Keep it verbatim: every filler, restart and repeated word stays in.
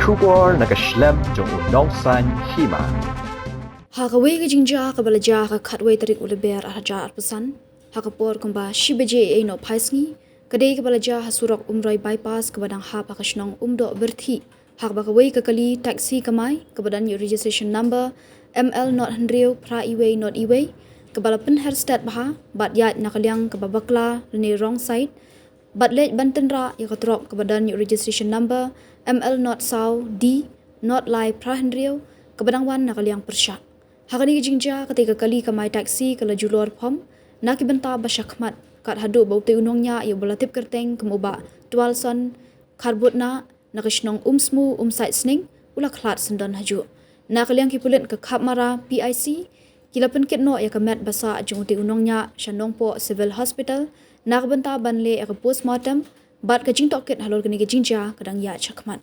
khubor na ka shlem jong u nongsan hima. Ha kawei ka jingjia kaba la jia ha ka khatwei tarik u Lber arhajar arphew san, ha ka por kumba shi baje ei noh phai sngi, ka dei kaba la jia ha surok Umroi Bypass kaba dang hap ha ka shnong Umdoh Byrthih, ha kaba kawei ka kali taxi kamai kaba don ïa u registration number M L not hynriew phra iwei not iwei, kaba la pynher stet bha bad ïaid na ka liang kaba bakla lane wrong side, bad leit ban tynrah ïa ka trok kaba don ïa u registration number M L not saw D not lai phra hynriew, kaba dang wan na ka liang pyrshah. Ha kane ka jingjia, katei ka kali kamai taxi ka la julor phom na ki bynta ba shakhmat, kat haduh ba utei u nongñiah ïa uba la tip kyrteng kum u Bah Twalson Kharbutna, na ka shnong Umsmu, Umsaid Sning, u la khlad syndon hajuh. Na ka liang ki pulit ka Khapmara P I C, ki la pynkit noh ïa ka met ba sah jong utei u nongñiah sha Nongpoh Civil Hospital na ka bynta ban leh ïa ka postmortem, bad ka jingtohkit halor kane ka jingjia ka dang ïaid shakhmat.